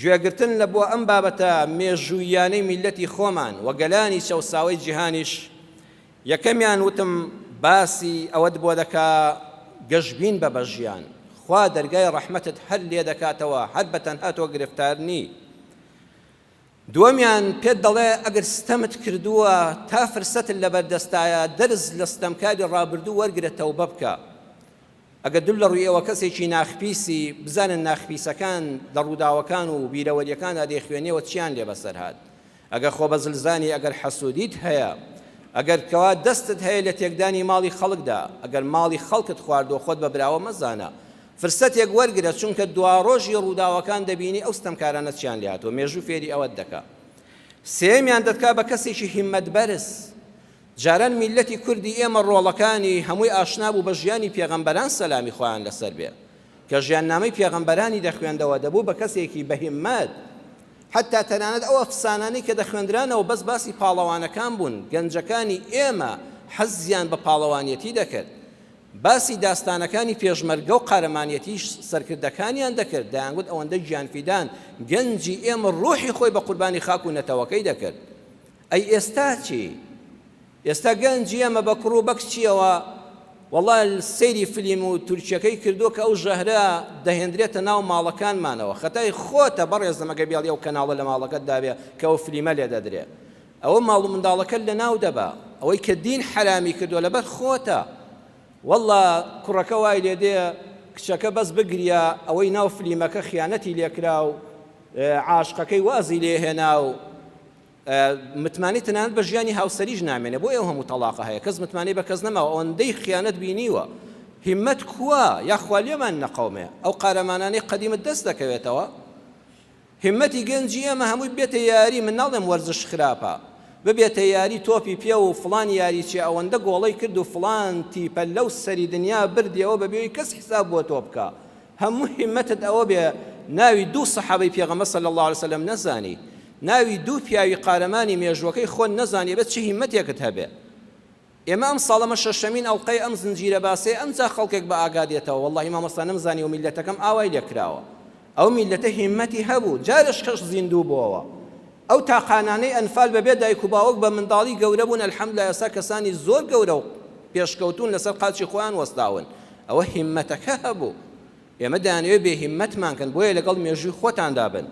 گوێگرتن لە بۆ ئەم بابەتە مێژووییانەی میللەتی خۆمان و گەلانی چەوساوەی جیهانیش، یەکەمیان وتم باسی ئەوەت بۆ دەکا گەشبین بە بە ژیان، خوا دەرگای ڕەحمەتت هەر لێ دەکاتەوە هەر بە تەنها تۆ گرفتار نی. دووەمیان پێت دەڵێ ئەگەر ستەمت کردووە تا فرسەتت لەبەر دەستایە دەرس لە ستەمکاری ڕابردوو وەرگرە تەوبە بکە. ئەگەر دوور لە ڕووی ئێوە کەسێکی ناخپیسی، بزانن ناخپیسەکان لە ڕووداوەکان و بیرەوەرییەکاندا دەیخوێنیەوە چیان لێ بەسەر هات. ئەگەر خۆبەزلزانی، ئەگەر حەسوودیت هەیە، ئەگەر کەوا دەستت هەیە لە تێکدانی ماڵی خەڵکدا، ئەگەر ماڵی خەڵکت خواردووە خۆت بە براوە مەزانە. فرسەتێک وەرگرە، چونکە دواڕۆژی ڕووداوەکان دەبینی ئەو ستەمکارانە چیان لێ هاتووە، مێژوو فێری ئەوەت دەکا. سێیەمیان دەتکا بە کەسێکی هیممەت بەرز. جاران میللەتی کوردی ئێمە ڕۆڵەکانی هەمووی ئاشنا بوو بە ژیانی پێغەمبەران سەلامی خوایان لەسەر بێ کە ژیاننامەی پێغەمبەرانی دەخوێندەوە دەبوو بە کەسێکی بە هیممەت حەتا تەنانەت ئەو ئەفسانانەی کە دەخوێندرانەوە بەس باسی پاڵەوانەکان بوون گەنجەکانی ئێمە حەزیان بە پاڵەوانیەتی دەکرد باسی داستانەکانی پێشمەرگە و قارەمانیەتی سەرکردەکانیان دەکرد دەیانگوت ئەوەندە گیانفیدان گەنجی ئێمە ڕۆحی خۆی بە قوربانی خاک و نەتەوەکەی دەکرد ئەی ئێستا چی؟ ئێستا گەنجی ئێمە بە کوڕ و بە کچیەوە وەڵا سەیری فلیم و تورکیەکەی کردووە کە ئەو ژەهرە دەهێندرێتە ناو ماڵەکانمانەوە خەتای خۆتە بەڕێزم ئەگەر بێڵی ئەو کەناڵە لە ماڵەکەتدا بێ کە ئەو فلیمە لێ دەدرێ ئەوە ماڵ و منداڵەکەت لەناو دەبا ئەوەی کە دین حەرامی کردووە لەبەر خۆتە واللە کوڕەکە وای لێ دێ کچەکە بەس بگریە ئەوەی ناو فلیمەکە خیانەتی لێکرا و عاشقەکەی وازی لێ هێنا و متمانەی تەنانەت بە ژیانی هاوسەریش نامێنێ بۆیە ئەو هەموو تەڵاقە هەیە کەس متمانەی بە کەس نەماوە ئەوەندەی خیانەت بینیوە هیمەت کوا یاخوا لێمان نەقەومێ ئەو قارەمانانەی قەدیمت دەست دەکەوێتەوە هیمەتی گەنجی ئێمە هەمووی بێتە یاری من ناڵێم وەرزش خراپە ببێتە یاری تۆپی پێ و فڵان یاریچی ئەوەندە گۆڵەی کرد و فڵان تیپە لەو سەری دنیا بردیەوە بەبێ کەس حساب بۆ تۆ بکە هەموو هیمەتت ئەوە بێ ناوی دوو سەحابەی پێغەمبەر صلی اللە علیە وسلم نەزانی، ناوی دوو پیاوی قارەمانی مێژووەکەی خۆت نەزانی ئەبێ چ هیمەتێکت هەبێ؟ ئێمە ئەم ساڵ ئەمە شەشەمین ئەڵقەی ئەم زنجیرە باسەیە ئەمجا خەڵکێک بە ئاگا دێتەوە وەڵڵاهی مامۆستا نەمزانیوە میللەتەکەم ئاوای لێ کراوە ئەو میللەتە هیمەتی هەبوو جارێش کەش زیندوو بۆوە ئەو تاقانانەی ئەنفال بەبێ دایک و باوک بە منداڵی گەورە بوون الحمدللە ئێستا کەسانی زۆر گەورە و پێشکەوتوون لەسەر قاچی خۆیان وەستاون ئەوە هیممەتەکە هەبوو ئێمە دەیانەوێت بێ هیممەتمان کەن بۆیە لەگەڵ مێژووی خۆتاندا بن.